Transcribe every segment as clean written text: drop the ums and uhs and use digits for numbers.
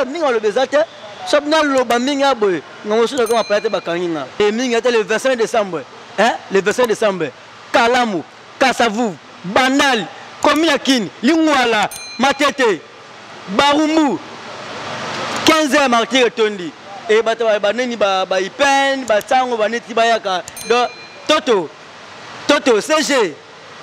Mingi aloba eza te, soki naloba mingi ya boye ngongo mosusu nakoma paya te, bakangi nga. E mingi ata le 25 décembre, hein, le 25 décembre, Kalamu, Kasavubu, Bandal, commune ya Kin, Lingwala, Matete, Barumbu, 15 heures martyr etondi. E bato banini baipen basango baneti bayaka donc toto toto cg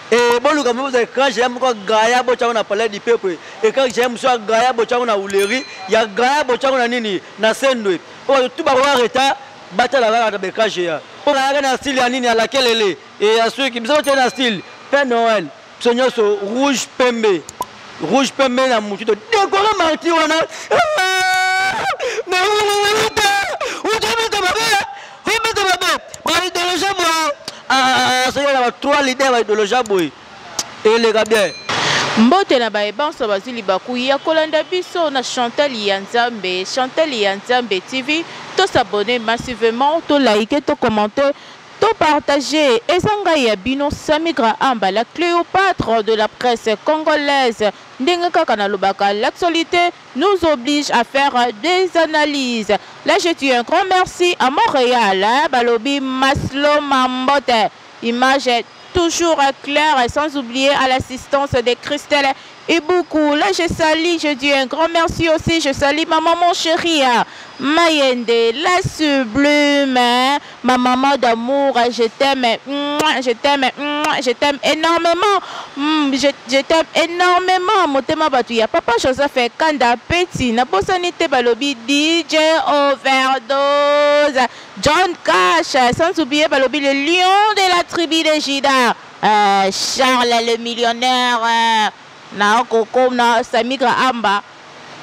e boluka moko écran géant moko ya gaya botyango na palais du peuple, écran géant mosusu ya gaya botyango na uleri, ya gaya botyango na nini na Sendwe, po bato tu bakoya retard batala kaka na baécran géant, mpo kayaka na style ya nini ya lakelele e ya suki. Biso botyai na style Père Noël, biso nyonso rouge pembe, rouge pembe na mutu, to décorer martyr wana. Obeta mabe baidéologie boye, soki na ba trois leader baidéologie boye, eleka bien. Mbote na baye banso bazwi libaku ya kolanda biso na Chantal ya Nzambe, Chantal ya Nzambe TV. Tos'abonner massivement, toliker, tocommenter, topartager. Eza ngai ya bino Samigra Amba, la Cléopâtre de la presse congolaise. Ndenge kaka nalobaka, l'actualité nous oblige à faire des analyses. Là, je dis un grand merci à Montréal, hein, balobi Maslo Mambote. Image est toujours claire, sans oublier à l'assistance de Christelle Ibuku. Là, je salue, je dis un grand merci aussi. Je salue maman, mon chéri, hein, Mayende, la sublime, hein, ma maman d'amour, je t'aime, je t'aime, je t'aime énormément. Je t'aime énormément. Motema batu ya papa Joseph Kanda Petit, nabosani te balobi DJ Overdose, John Cash, sans oublier balobi le lion de la tribu de Juda, Charles le millionnaire, na Koko na Samigra Amba.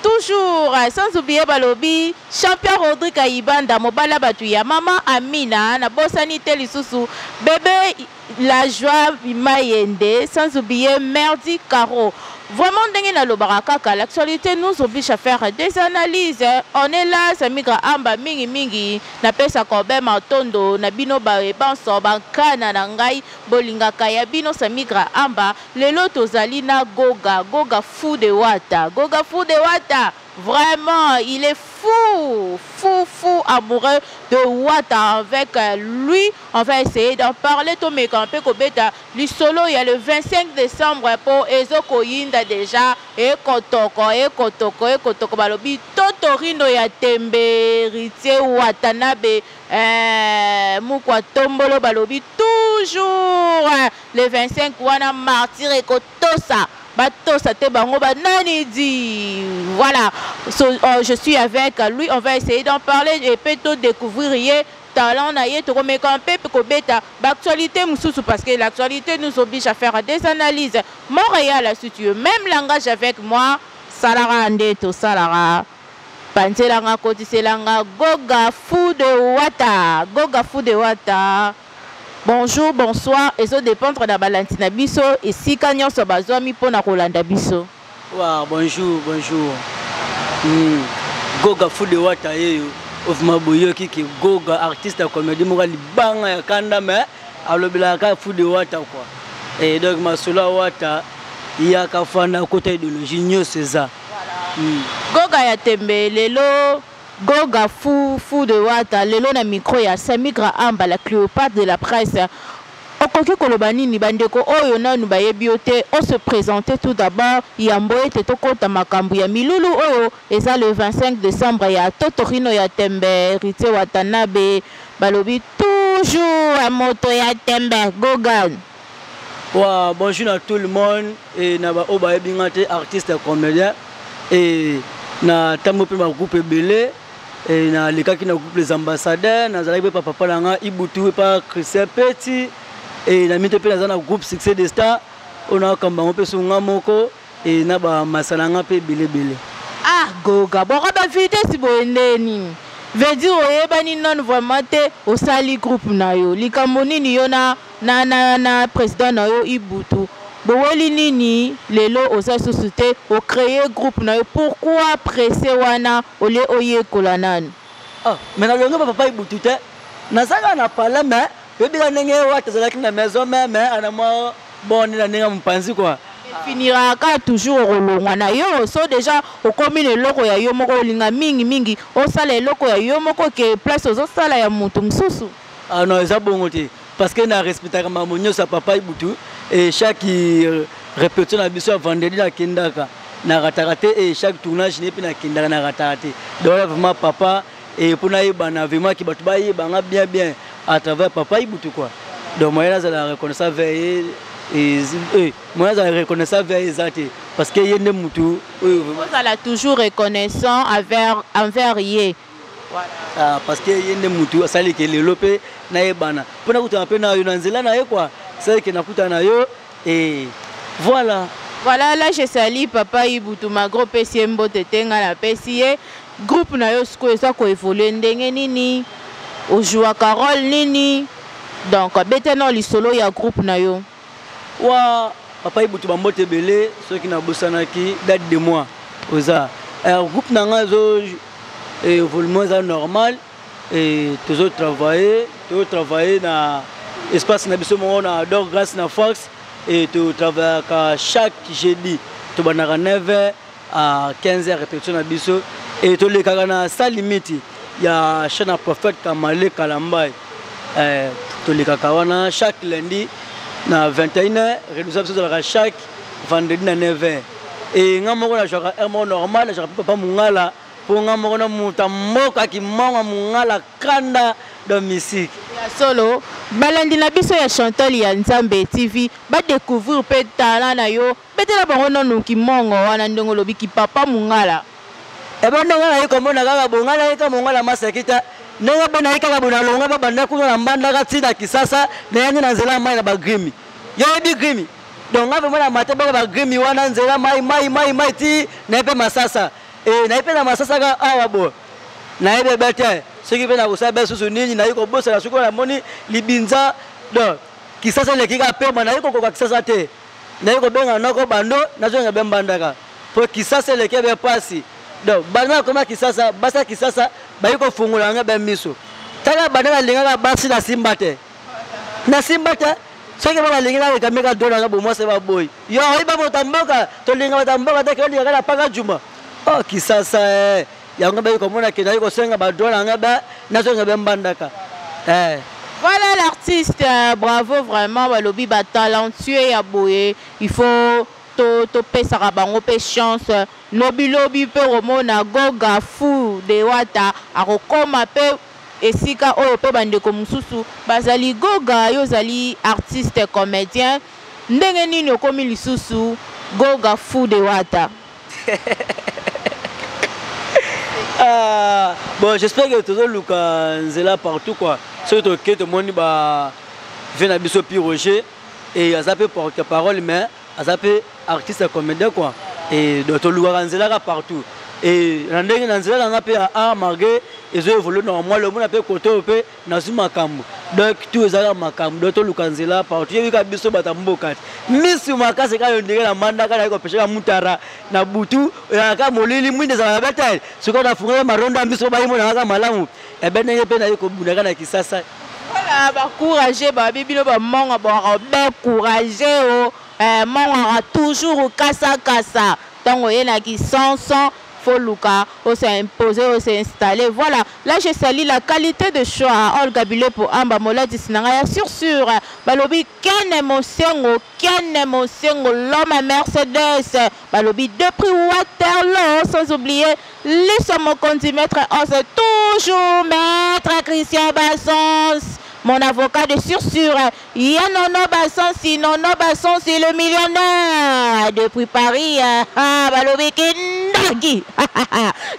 Toujours, sans oublier balobi champion Rodrigue Ayibanda, mobala batu ya mama Amina, na bosani te lisusu bébé la joie Mayende, sans oublier Merdi Caro. Vraiment, ndenge nalobaka kaka, l'actualité nous oblige à faire des analyses. On est là, Samigra Amba, mingi mingi napesa Corbe Matondo na bino baye banso bankana na ngai bolingaka ya bino Samigra Amba. Lelo tozali na Goga, Goga fou de Wata, Goga fou de Wata. Vraiment, il est fou, fou, fou amoureux de Wata. Avec lui, on va essayer d'en parler. Tomeka mpe kobeta lisolo ya le 25 décembre po ezokoyinda déjà, ekotoko ekotoko ekotoko. Balobi Totorino ya tembe, Héritier Watanabe, mukwa tombolo. Balobi toujours le 25 wana martyr ekotosa, batosa te bango banani di. Voilà, so, je suis avec lui, on va essayer d'en parler et peut découvrir ye talent na ye. Tokomeka mpe kobeta baactualité mosusu parce que l'actualité nous oblige à faire des analyses. Montréal, si tu veux même langage avec moi, salaka nde tosalaka, panzelanga, kotiselanga Goga fou de Wata. Goga fou de Wata, bonjour, bonsoir, ezodépendre na balandi na biso esika nyonso bazwami mpona kolanda biso. Wa bonjour, bonjour. Goga fou de Wata yeyo ofuma boyoki ke Goga artiste ya comédie moko libanga ya kanda, mais alobelaka kaka fou de Wata quoi. Et donc masolo ya Wata yaka fanda kota idéologie nyonso eza. Goga ya tembe lelo, Goga fou fou de Wata lelo na micro ya Samigra Amba, la Cléopâtre de la presse. Okoki koloba nini bandeko oyo nanu bayebi yo te? Ose présenter tout d'abord yambo ete tokɔta makambo ya milulu oyo eza le 25 décembre ya Totorino ya tembe, Héritier Watanabe. Balobi toujours moto ya tembe, Gogan. Wa bonjour à tout le monde et na ba oyo bayebi nga te, artiste comédien, et na ntambo mpe bagroupe ebele, et nalekaki na groupe Les Ambassadeurs, nazalaki mpe pa papa na nga Ibutu, pa Christian Peti, et na mito mpe naza na groupe Succès de Star oyo nakamba yango mpe so nga moko, e na bamasa na nga mpe ebele ebele. Ah Goga, boko bavitesse boye nde nini? Veut dire oyebani nanu vraiment te, osali groupe na yo. Likambo nini yo na président na yo Ibutu boweli nini? Lelo oza susu te, ocréer groupe na yo, pourquoi pressé wana olie oyekola nanu? Ah, mais nalongi ba papa Ibutu te, nazalaka na palais, mais oyebika ndenge Wata azalaki na maison, mais ana mwa bon na ndenge ya mopanzi quoi. Finiraka toujours okolongwa na yo. So déjà okomi na eloko ya yo moko, olinga mingi mingi osala eloko ya yo moko ke place ozosala ya moto mosusu. Ah non, eza bongo te, parce que na respectaka makambo nyonso ya papa Ibutu et chaque répétition na biso ya vendredi nakendaka, narataka te, et chaque tournage ne mpe nakendaka, narataka te. Donc là, vraiment papa, et mpo nayebana vraiment ki bato bayebanga bien bien à travers papa Ibutu quoi. Donc moyen nazala reconnaissant vers ye, moyen nazala reconnaissant vers ye eza te, parce que ye nde mutu oyo. Ozala toujours reconnaissant envers ye. Ah, parce que ye nde mutu asaliki lelo mpe nayebana mpo nakutana mpe na yo na nzela na ye quoi, asaliki nakutana na yo et voilà. Voilà, là je salue papa Ibutu Magro, pesi ye mbote te, nga napesi ye. Groupe na yo sikoyo eza koévolue ndenge nini? Ozwaka rôle nini? Donc beta na lisolo ya groupe na yo. Wa papa Ibutu, bambote ebele. Soki nabosanaki date de mois oza groupe na nga ezo évoluement eza normal et tozotravaille na espace na biso moko na Dor Grâce na Fox et totravaillaka chaque jeudi, tobandaka 9h à 15h répétition na biso et tolekaka na salle limite ya chaîne ya prophète Kamale Kalambai. Tolekaka wana chaque lundi na 21h, réduction biso ezalaka chaque vendredi na 9h. Et nga moko nazwaka heure moko normal, nazwaka mpe papa Mongala, mpo nga moko na moto ya mboka kimonga Mongala kanda dans musique. Ya solo, balandi na biso ya Chantal ya Nzambe TV badécouvrir mpe tala na yo. Betela bango nanu kimongo wana, ndenge olobi kipapa Mongala. Eba ndenge naye komona kaka bo, ngai nayeka Mongala maseki te. Ndenge mpe naye kaka bo, nalonga babanda kuna na Mbandaka ntina Kisasa, nayandi na nzela ya mai na bagrimi. Yo yebi grimi? Donc ngai vraiment na mate baka bagrimi wana, nzela mai mai mai mai ti naye mpe Masasa. E naye mpe na Masasa kaka awa bo, nayebi ebe te soki mpe nakosala be susu nini, naye kobosana soki namoni libinza. Donc Kisasa eleki kaka pema, naye kokoka Kisasa te, naye kobenga noko bando, nazonga be Mbandaka mpo Kisasa eleki be pasi. Donc banda nakoma Kisasa, basi ya Kisasa bayi kofungola nga be miso. Tala, banda nalingaka basi, nasimba te, nasimba te. Soki ba balingi naleka meka do nanga bomwasi, baboyi. Yo oyiba moto ya mboka, tolinga bato ya mboka te, ke olingaka na paka juma. Oh Kisasa, yango bayi komona ke nayi kosenga badroit na nga be, nazonga be Mbandaka. Voilà l'artiste, bravo vraiment, balobi ba talentueux ya boye, il faut to topesaka bango mpe chance. Lobi lobi mpe komona Goga Fu de Wata akokoma mpe esika oyo mpe bandeko mosusu bazali. Goga, yo ozali artiste comédien, ndenge nini okomi lisusu Goga Fu de Wata? Ah, bon, j'espère que tozoluka nzela partout quoi. Soki toke, tomoni ba vie na biso pi Roger et aza mpe porte parole, mais aza mpe artiste comédien quoi. Et donc tolukaka nzela kaka partout et na ndenge na nzela nanga mpe ya art, malgré ezo évolue normal, omona mpe kote oyo mpe nazwi makambo. Donc tout ezalaka makambo. Donc toluka nzela partout. Yebi kaka biso bato ya mboka te, misu makasi kaka ndenge na Mbandaka naye kopeshaka mutara na butu, ezalaka molili, mwinda ezalaka be te. Sikoyo nafungaka marondo ya miso, bayimona kaka malamu ebe ndenge mpe naye kobundaka na Kisasa. Voilà, bacourage babi bino bamonga bwaka be courage o mongaka toujours kasakasa. Ntango oyelaki 100 faut luka ose imposer, ose installer. Voilà, là je salue la qualité de choix, Olga Bilepo Amba Molatisi na ngai ya sur sur. Balobi Ken Mosengo, Ken Mosengo, l'homme à Mercedes, balobi depuis Waterloo, sans oublier Lisa Mokonzi, maître Os, toujours maître Christian Bassons, mon avocat de sur sur. Yanono Bassonsi, Nono Bassonsi, le millionnaire depuis Paris. Ah, balobi kindaki.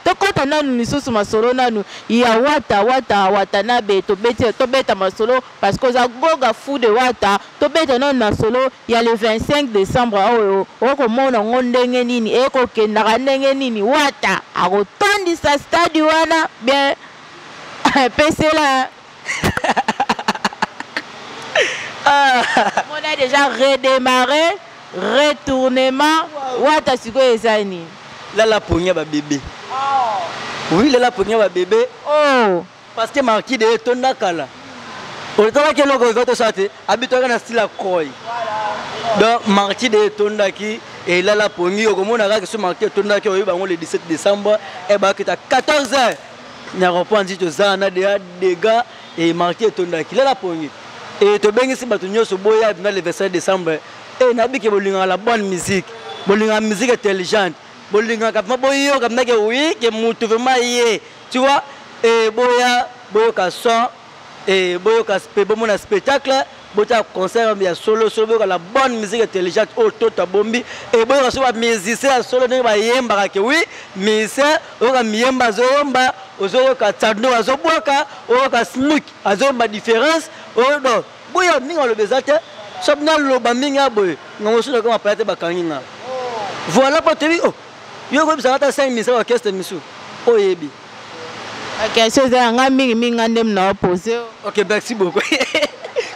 Tokota nanu lisusu masolo nanu ya Wata Wata Watanabe, tobeti tobeta masolo parce que oza Goga Fou de Wata. Tobeta nanu masolo ya le 25 décembre oyo, okomona ngo ndenge nini, ekokendaka ndenge nini, Wata akotondisa stade wana bien pesela. On a déjà redémarré, retournement. Wata sikoyo eza nini? Lala ponya babebe. Oui, lala ponya babebe. Oh. Parce que marquis de etonda kala, otalaki eloko eza tosala te, abitwaka na style ya koi. Donc marquis de etondaki. Elala pongi, okomona kaka so martyr etondaki, oyebi bango le 17 décembre ebakita 14 heures na rond-point. Toza na deya dégâts e martyr etondaki, lala pongi. E tobengisi bato nyonso, boya na le 25 décembre. E nabiki, bolingaka la bonne musique, bolingaka musique intelligente, bolingaka vraiment boyoka mnake oui ke mutu vraiment ye, tu vois. E boya, boyoka son e boyoka bomona spectacle, botala concert ya solo solo, boyoka la bonne musique intelligente oyo toto abombi. E boyoka so bamusicien ya solo ndenge bayembaka ke oui musicien, oyoka miyemba azoyemba, ozoyoka tsando azobwaka, oyoka smuk azoyemba, différence oyo. Donc boya mingi, aloba eza te. So naloba mingi ya boye, ngango so nakoma paya te, bakangi nga. Voilà, po toyebi oh yo koyebisaka ata 5 musicien orchestre misu oyebi. Question eza yanga mingimingi, nga nde na opose. Ok, merci beaucoup.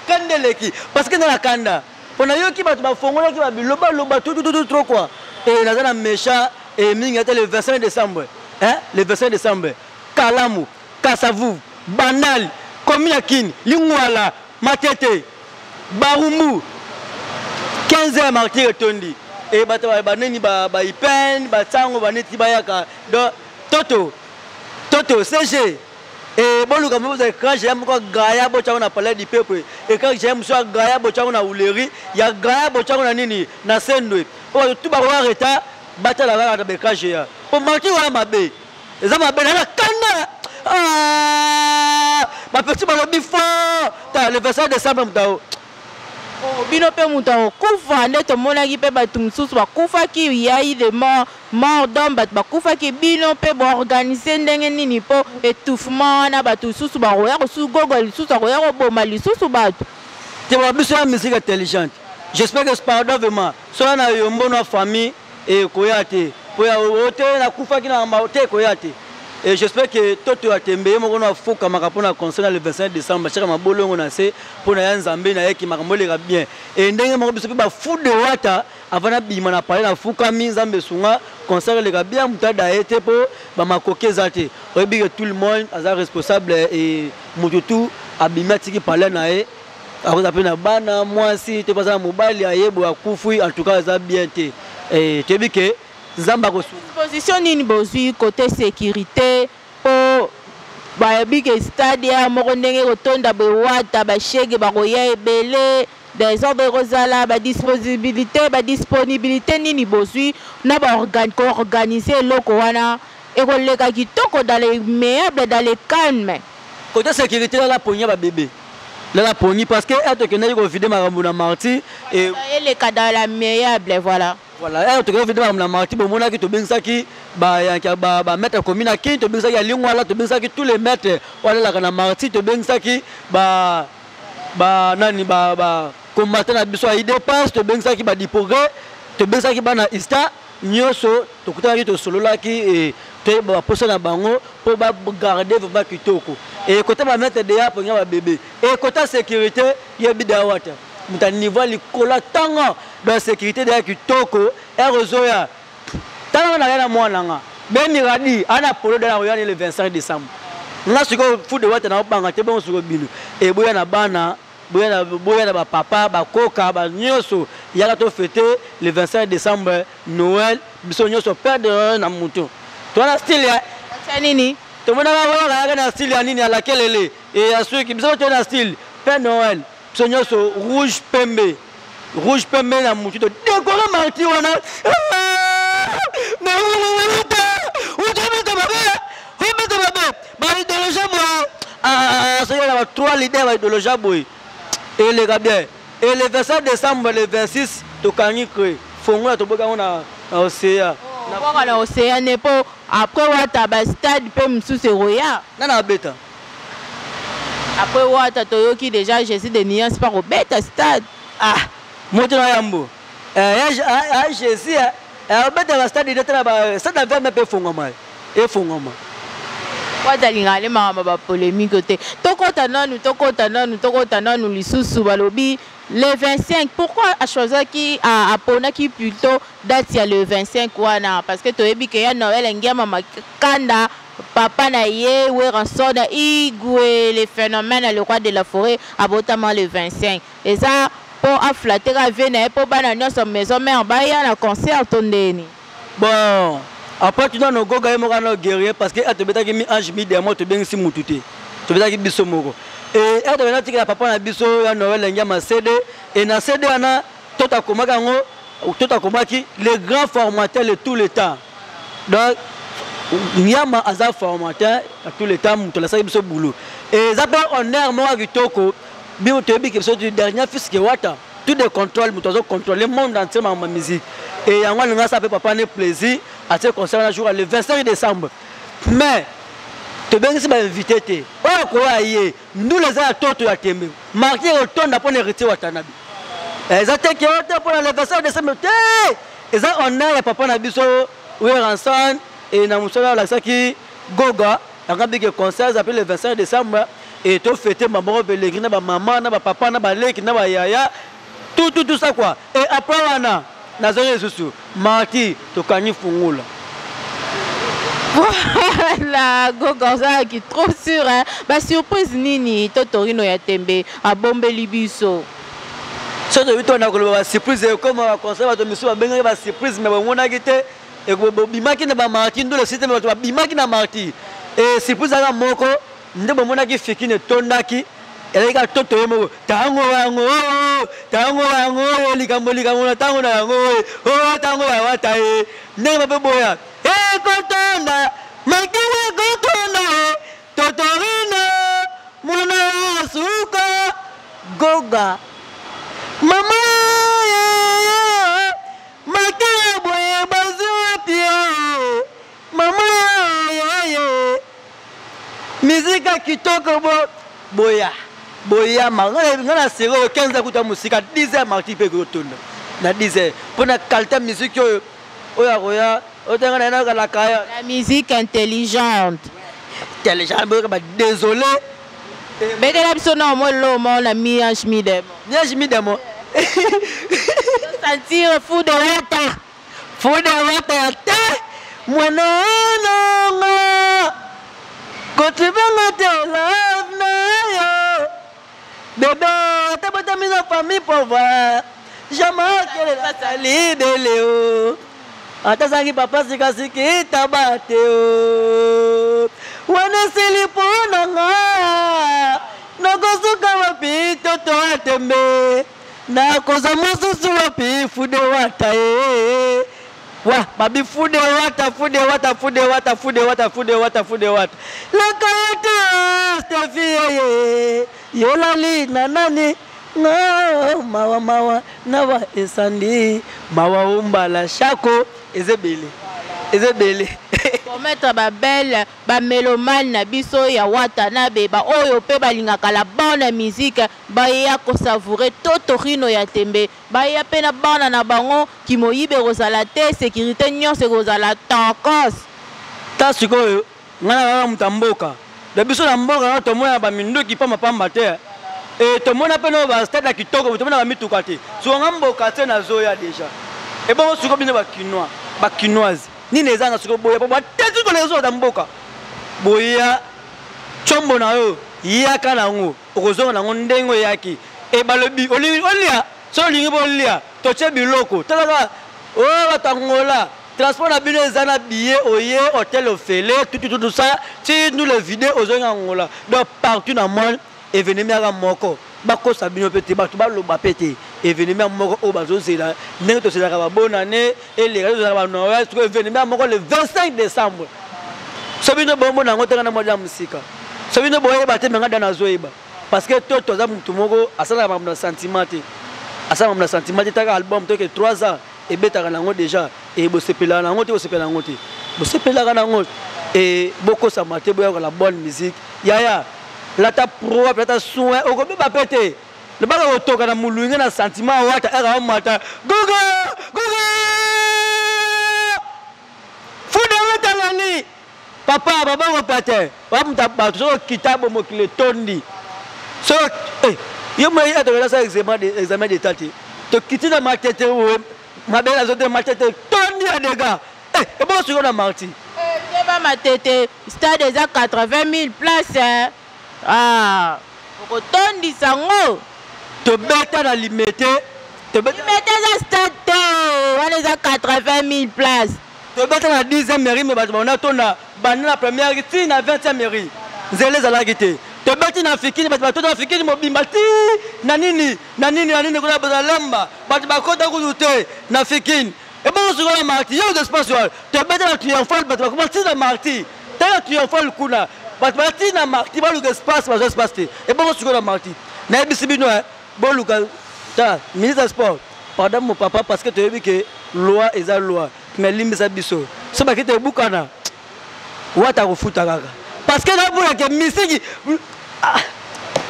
Kanda eleki parce que na kanda mpo nayoki bato bafongolaki babilobaloba tutututu trop quoi. E naza na méchant e mingi ata le 25 décembre, hein? Le 25 décembre, Kalamu, Kasavu, Bandal, commune ya Kini, Lingwala, Matete, Barumbu, 15 heures martyr etondi. E bato banini, baipen basango baneti bayaka. Donc toto toto cg e boluka moza écran géant moko gaya, botyango na Palais du Peuple. Écran géant mosusu ya gaya, botyango na Huileries, ya gaya, botyango na nini, na Sendwe, po bato tu bakoka retard batala kaka na baécran géant, po martyr wana mabe eza mabe na kanda. Bapeti balobi fort ta le 25 décembre moto. Bino mpe moto akokufa nde tomonaki mpe bato mosusu bakufaki, yai de mort, mort d'homme, bato bakufaki. Bino mpe boorganiser ndenge nini mpo étouffement wana, bato lisusu bakoya kosusu gogo, lisusu akoya koboma lisusu bato? Te, biso ya musique intelligente, j'espère que pardon vraiment soki na yombo na famille ekoya te, po ya te nakufaki na te, ekoya te. Et j'espère que toto ya tembe ye moko na afukamaka mpona concert na le 25 décembre, atiaka mabolongo na se mpo na ya Nzambe nayeki makambo eleka bien. E ndenge moko biso mpe bafude wata avant nabima na palais, nafukami, Nzambe esunga concert eleka bien, moto ada ye te, mpo bamakoki eza te. Oyebi ke tout le monde aza responsable e moto tu abimi atiki palais na ye, akoza mpe na bana mwasi te, mpo aza na mobali ayeboye akufi. En tout cas eza bien te. Toyebi ke Nzambe akosunga. Disposition nini bozwi côté sécurité, mpo bayebi ke stade ya moko ndenge kotonda boye, wata bashege bakoya ebele, désordre ekozala? Badisponibilité, badisponibilité nini bozwi na koorganiser eloko wana ekoleka kitoko dans les meilleur, dans le calme? Côté sécurité, lala pongi ya babebe, lala pongi, parce que ere tokendaki kovider makambo na martyr. Eleka dans la meilleure, voilà. Voilà, ere tokendaki kovider makambo na martyr, bomonaki tobengisaki bayanki, bamaître commune ya Kini, tobengisaki ya Lingwala, tobengisaki tous les maîtres oyo alalaka na martyr, tobengisaki ba nani, ba combattant na biso ya UDPS, tobengisaki badiprogrès, tobengisaki bana ista nyonso. Tokutanaki, tosololaki, toyeba baposa na bango mpo bagarde vraiment kitoko. E kota bamaître deya mpenga babebe e kota sécurité yebi deya wata moto ya niveau ya likolo ntango. Donc sécurité deya kitoko. Ere ozoya ntango naya na mwana nga bemiradi ana polo deya nakoya le 25 décembre. Nga sikoyo fude wata na obanga te. Bongo sikoyo bino eboya na bana, boya na bapapa, bakoka banyonso, yaka tofêter le 25 décembre Noël, biso nyonso perdre na motu towana style ya Tia nini? Tomonaka wana kayaka na style ya nini, ya lakelele e ya suki. Biso toye na style Père Noël, biso nyonso rouge pembe, rouge pembe na motu, todécorer martyr wana. Obeta mabe baidéologie boye, soki na ba trois leader baidéologie boye eleka bien. Et le 25 décembre, le 26 tokangi cre fongola, toboki yango na océan. Bwaka na océan ne, mpo après wata bastade mpe mosusu ekoya. Nana abeta. Après wata, toyoki déjà Jésus de nuance mpa kobeta stade. Ah, moto na yambo ya Jésus abeta bastade te, na stade na verme mpe efongwama, efongwama. Wata alingaka nde makambo bapolémique te. Tokɔta nanu, tokɔta nanu, tokɔta nanu lisusu. Balobi le 25, pourquoi achoisaki, aponaki plutôt date ya le 25 wana? Parce que toyebi ke ya Noël Ngiama Makanda, papa na ye Werrason Igwe, le phénomène, le roi de la forêt, abotama le 25. Eza mpo aflatter ka vie na ye mpo bana nyonso maison mère baya na concert to ndeni? Bon, après tuna no Goga ye moko ana guerrier, parce que atobetaki mi ange mi démon, tobengisi mutu te, tobetaki biso moko. E atobenda tikela papa na biso ya Noël Ngiama CD, e na CD wana to takomaki yango, to takomaki le grand formateur de tout le temps. Donc Ngiama aza formateur à tout le temps, mutu alasaki biso boulot. E eza mpe honneur moko ya kitoko. Bino toyebi ke biso dernier fils ke Wata tout de contrôle, moto azo contrôler monde entier ma musique. Et yango alinga sa pe papa ne plaisir atie concert na jour le 25 décembre. Mais tobengisi ba invité te, oyo akoya ye ndula eza ya toto ya tembe marqué otonda mpona Héritier Watanabe. Eza te ke oyo te mpona le 25 décembre te, eza honneur ya papa na biso Werrason. E na mosala alakisaki Goga yango abiki concert eza mpe le 25 décembre, et tofete maboko peleki na bamama na bapapa na baleki na bayaya, tout tout tout ça quoi. Et après wana nazongi lisusu marti tokangi fungula. Voilà, Goga ozalaki trop sûr, hein? Ba surprise nini to Torino ya tembe abombeli biso? Soki toyebi to na koloba ba surprise ekoma ba conseil, bato misusu babengaki ba surprise mais bamonaki te, bobimaki na bamarti ndolo esili te, bato babimaki na marti. E surprise aka moko nde bomonaki fikini etondaki, ezalaki kaka toto ye moko ntango yango, ntango yango likambo likambo na ntango na yango, oyo ntango ya Wata ye ndenge bape boya ekotonda makili ekotonda Totorino mwana ya suka Goga mama makila boye bazwi wapi mama ye mizika kitoko bo boya boyama nga na sero oyo 15 kuta mosika 10 heures marti mpe ekotonda na 10 heures mpo na qualité musique oyo oyo akoya otenga na ye nayokalaka ya la musique intelligente. Intelligente boyoka ba désolé. Betela biso na mo lomo na mi-ange mi-démon. Mi-ange mi-démon. Sentir fou de Wata. Fou de Wata te mwana nonga kotribanga te love na yo bébé ata botami na famille pauvre jamais akelela salibele o ata azangi papa sikasiki taba te o wana esili mpo na nga nakosuka wapi toto atembe nakozwa mosusu wapi fude Wata ye wa babi fude Wata, fude Wata, fude Wata, fude Wata, fude Wata, fude Wata laka te Stefi ye yolali na nani nga mawa mawa na ba esandi mawa ombala shako eza ebele, eza ebele. Promettre babelle bamélomane na biso ya Watanabe, baoyo mpe balingaka la bonne musique, baya kosavourer Totorino ya tembe, baya mpe na bana na bango, kimoyibe ekozala te, sécurité nyonso ekozala tokos. Ta sikoyo ngai na kaka moto ya mboka na biso na mboka na tomona baminduki pambapamba te, e tomona mpe no bastade ya kitoko, tomona bamituka te. Siko nga mboka te nazoya déjà ebongo siko bino bakinois, bakinoise nini eza na siko boya po bateti koleka na mboka boya tshombo na yo yaka nango okozonga nango ndenge oyaki. E balobi olingi olia, so olingi bolia totie biloko talaka oyo bato Angola transport na bino eza na billet oye hôtel ofele tutututu sa ti nous le vide ozongi Angola. Donc partout na monde événement yaka moko bakosa bino mpe te, bato baloba mpe te événement moko oyo bazozela ndenge tozelaka babonne année eleka, tozelaka banoël. Sikoyo événement moko le 25 décembre, so bino bomona yango tenga na mwa ya mosika, so bino boyeba te, menga da nazoyeba parce que to toza motu moko asalaka makambo na sentiment te, asalaka makambo na sentiment te. Taka album toke 3 ans ebetaka nango déjà e bosepelaka nango te, bosepelaka nango te, bosepelaka nango e bokosama te. Boyoka la bonne musique yaya, lata propre, lata soin, okobeba mpe te. Lobaka kotoka na molunge na sentiment Wata eka omata Goga Goga fude Wata nani papa babango pate bamuta bato soki okita bo mokili etondi so yo moi atokela sa examen d'état te, tokiti na Matete mabele azote Matete tondi ya dega ebongo sikoyo na marti. Keba Matete stade eza 80 000 place, ah okotondisa ngo. Tobeta na Limete. Limete eza stade te, wana eza 80 000 places. Tobeta na 10e mairie, me bato banda tonda banda na première ti na 20e mairie, nzela ezalaki te. Tobeti na Fikini, bato batonda na Fikini mobimba ti na nini na nini na nini kuna bazalemba, bato bakota kutu te na Fikini. Ebongo sikoyo na Marti yo espace wana tobeta na Triomphal, bato bakoma ti na Marti, tala Triomphal kuna bato bati na Marti baluka espace, bazwa espace te. Ebongo sikoyo na Marti, nayebisi bino, boluka ta ministre ya sport, pardon mon papa, parce que toyebi ke loi eza loi, mais limbisa biso so bakiti ebukana wata kofuta kaka, parce que namona ke misiki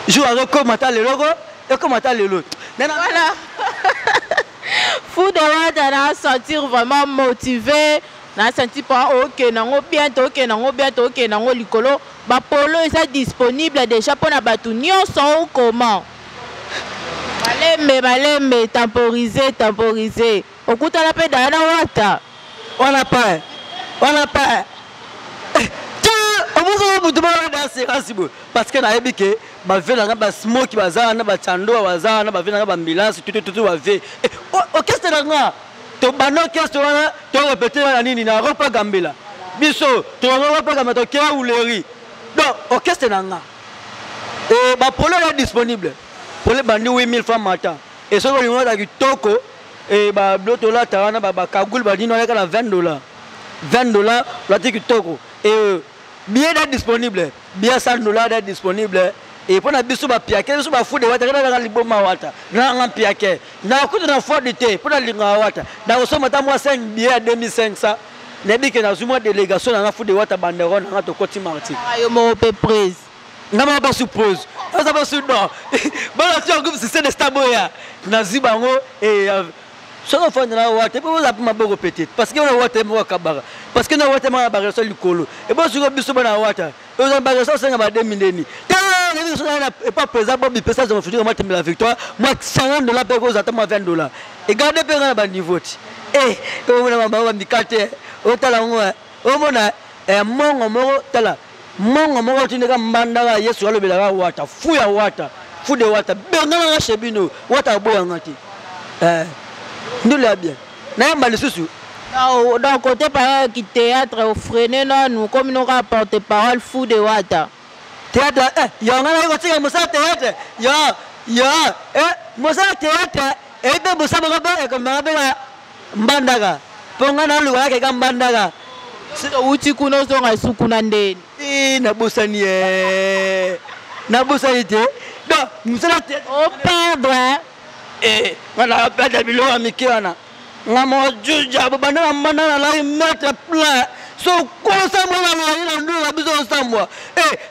jour azokoma ta lelo ko ekoma ta lelo. Voilà. Fou de Wata na sentir vraiment motivé, na senti pa okende nango bien, tokende nango bien, tokende nango likolo. Bapolo eza disponible déjà mpona bato nyonso ou comment? Malembe malembe, temporiser, temporiser. Okutana mpe daya na Wata. Wana pa wana pa omozoko motu moko na assurance boye, parce que nayebi ke bave nanga basmoki baza wana, bachandoa baza wana, bave nanga baambulance tutututu, bave orchestre nanga. Tobanda orchestre wana, torepete wana nini na Ropa Gambela, biso tobanda Ropa Gambela, tokea Uleri. Donc orchestre nanga bapolo eza disponible, polo ebandi 8000 francs matin. E soki olingi olata kitoko, babilo tolata wana, bakagule banini wana, eka na 20 dollars, 20 dollars olati kitoko. E billet da disponible, billet 100 dollars da disponible. E mpo na biso bapiake, biso bafude Wata, kaka nanga liboma Wata nanga mpiake, nakuta na fode te mpo nalingaka Wata, nakosomba ata mwa 5 billet ya 2500. Nayebi ke nazwi mwa délégation nanga Fude Wata, banderole nanga, tokoti Marti. Yo moko mpe prise. Nga moko basu pose aza basu non bana ti groupe succès de star boya, nazwi bango. Soki ofanda na Wata epo oza mpe maboko peut-être, parce que wana Wata moko akabaka, parce que na Wata moko bareso likolo. Ebo sikoyo biso bana Wata oza bareso, osenga bademi ndeni epa président Bobi pesa zongo futur matembela victoire mwa 50 $ mpe kozwa ata mwa 20 $ egarde mpe nga na baniveau ti omona bango bamika te. Otala yango, omona mongo moko, tala mongo moko tindeka mbandaka Yesu alobelaka Wata fu ya Wata fu de Wata bengananga chez bino Wata aboyanga te. Ndule ya bien nayamba lisusu. Donc côté par qui théâtre ofrene nanu komi noka porte parole Fou de Wata. Théâtre yo nga nayi kotika mosala théâtre yo yo mosala théâtre eyi mpe mosala moko mpe ekomaka mpe na mbandaka mpo nga naluka kaka mbandaka. Outi kuna, ozonga esu kuna ndeni? Nabosani ye, nabosani te. Donc mosala operdre. Nga na perdre biloko ya mike wana. Nga moko juja bobanda na mbanda nalaki maître plein so kosambwa na nalaki na ndulu na biso kosambwa.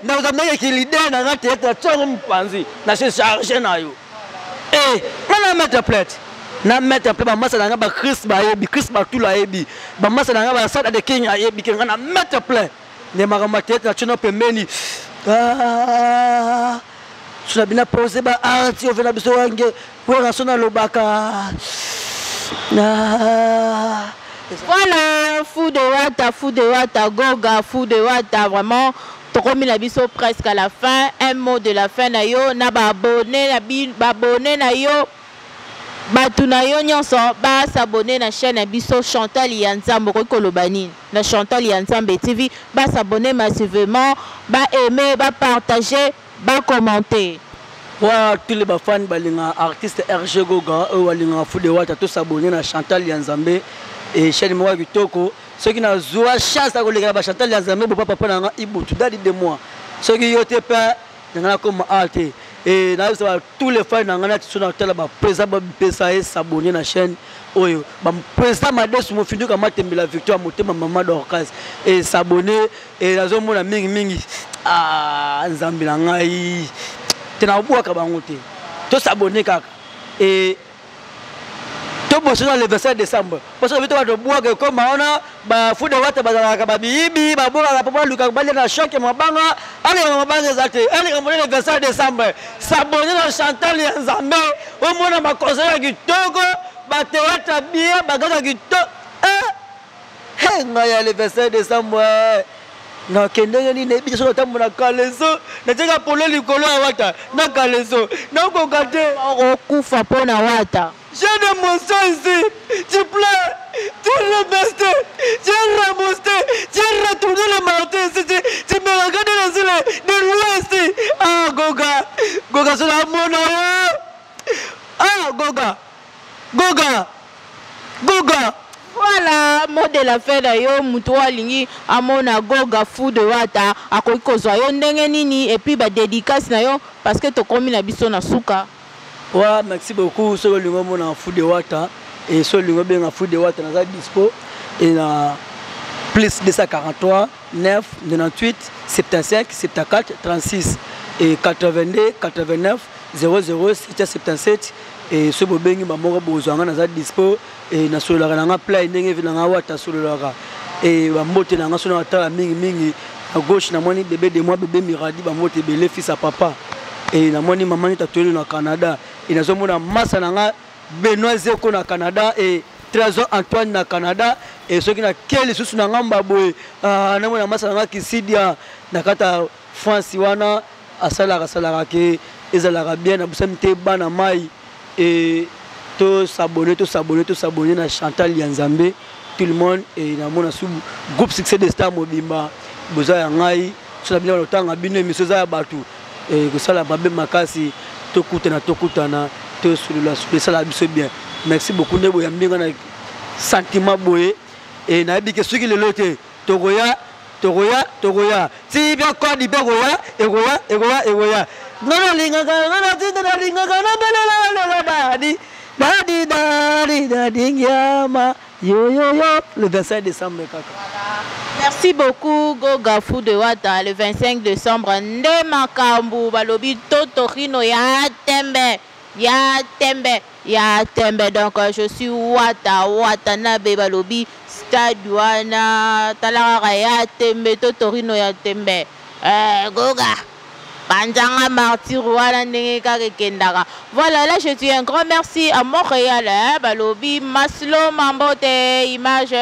Nakozala ndenge leader na nga théâtre tiango mopanzi na se charge na yo. Nga na maître plein, na maître plein, bamasa na nga bachris bayebi, Chris Batula ayebi, bamasa na nga basada de King ayebi ke nga na maître plein nde makambo ya théâtre na tino pembeni. So na bina pose ba arti ove na biso wange wera so nalobaka. Voilà, Fou de Wata, Fou de Wata, Goga, Fou de Wata, vraiment, tokomi na biso presque à la fin. Un mot de la fin na yo, na ba abonné, na bi, ba abonné na yo, bato na yo nyonso, ba s'abonner na chaîne na biso Chantal ya Nzambe, okoki koloba nini? Na Chantal ya Nzambe TV, ba s'abonner massivement, ba aimer, ba partager, ba commenter. Wa tous les bafans balingaka artiste RG Goga, oyo balingaka Fou de Wata, tosabone na Chantal ya Nzambe e chaîne moko ya kitoko. Soki nazwa chance ya koleka na bachantal ya Nzambe, bopa papa na nga Ibutu dadi de moi, soki yo te mpe na nga nakoma a te. E nayebisa ba tous les fans na nga nati so natala baprésident bapesa ye s'abonner na chaîne oyo, baprésident Madesu Mofinduka Matembela Victoire Motema Mama Dorcas e s'abonner. E nazomona mingimingi Nzambe na ngai te, nakobwaka bango te, tosabone kaka e tobosana le 25 décembre, parce que bito bato bwaka ekoma wana bafude Wata bazalaka babiyibi, babwakaka mpo balukaka balia na choc mabanga, aleka mabanga eza te, aleka monene. Le 25 décembre, s'abonner na Chantal ya Nzambe, omona baconseil ya kitoko, bathéâtre bien, bagaka kitoko. Ngai ya le 25 décembre. Nakendenge nini nayebi te soki natambola na kaleso natiaka polo likolo ya wata na kaleso nakoka te. Okokufa mpo na wata. J'ai des émotions ici. Tu pleures, tu rebestes, tu reboosté, tu retourné le marteau ici. Tu me regardes les yeux de loin ici. Ah, Goga, Goga, c'est la mona. Ah, Goga, Goga, Goga. Voilà, mot de la fin na yo, mutu oyo alingi amona Goga fou de Wata, akoki kozwa yo ndenge nini et puis ba dédicace na yo parce que tokomi na biso na suka. Ouais, merci beaucoup. Soki olingi omona fou de Wata et soki olingi obenga fou de Wata naza dispo et na plus 243 9 98 75 74 36 et 82 89 00 777 et soki bobengi bamoko bozwa nga naza dispo et nasololaka na nga play ndenge na nga Wata asololaka et bambote na nga soki natala mingi mingi na gauche namoni bébé de moi bébé Miradi bambote ebele fils à papa et namoni mama nita toyelo na Canada et nazomona masa na nga Benoît Zeko na Canada et Trésor Antoine na Canada et soki nake lisusu na ngamba boye namona masa na nga Kisidia na kati ya France wana asalaka asalaka ke ezalaka bien nabosani te bana mai et to s'abonner to s'abonner to s'abonner na Chantal ya Nzambe tout le monde et namona su groupe succès de star mobimba boza ya ngai so na bino balotanga bino émission eza ya bato kosala mabe makasi tokutana tokutana tosolola esala biso bien. Merci beaucoup nde boyambi nga na sentiment boye e nayebi ke soki lelo te tokoya tokoya tokoya ti bia kodi mpe ekoya ekoya ekoya ekoya nga nalingaka nga natinda nalingaka nabelelelelo dadi dadi dadi dadi ngiama yoyoyo le 25 décembre kaka. Merci beaucoup Goga Fou de Wata le 25 décembre nde makambu balobi Totorino ya tembe ya tembe ya tembe donc je suis Wata Watanabe balobi stade wana tala kaka ya tembe Totorino ya tembe Goga Banzanga martyr wana ndenge kaka ekendaka. Voilà, là je dis un grand merci à Montréal hein, balobi Maslo Mambote image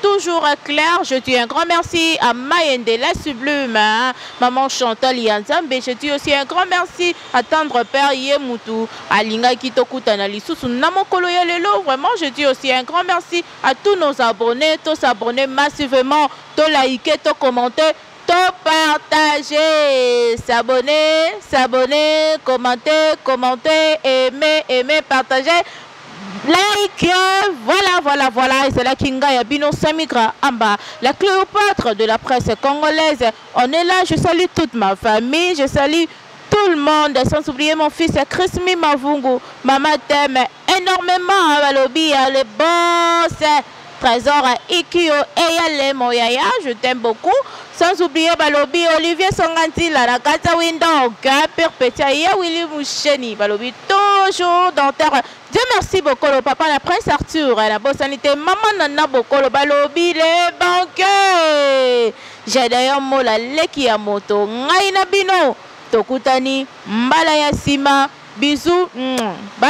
toujours clair. Je dis un grand merci à Mayende la sublime hein, maman Chantal Yanzambe. Je dis aussi un grand merci à tendre père Yemutu alinga kitokutana lisusu na mokolo ya lelo. Vraiment je dis aussi un grand merci à tous nos abonnés, tous s'abonner massivement, tous liker, tous commenter, tout partager, s'abonner, s'abonner, commenter, commenter, aimer, aimer, partager, like, voilà, voilà, voilà. Et c'est là Kinga ya Bino Samigra Amba, la Cléopâtre de la presse congolaise. On est là, je salue toute ma famille, je salue tout le monde, sans oublier mon fils Chris Mavungu. Maman t'aime énormément, hein, Balobi, hein, le boss. Trésor Ikio Eyale Moyaya, je t'aime beaucoup. Sans oublier Balobi, Olivier Songanti, la Kata Window, Perpétua, Willy Moucheni, Balobi, toujours dans terre. Dieu merci beaucoup, le papa, la prince Arthur, la bonne sanité, maman Nana Bokolo, Balobi, les banquiers. J'ai d'ailleurs mola leki ya moto, ngai na bino, tokutani, mbala ya sima, bisous, bye.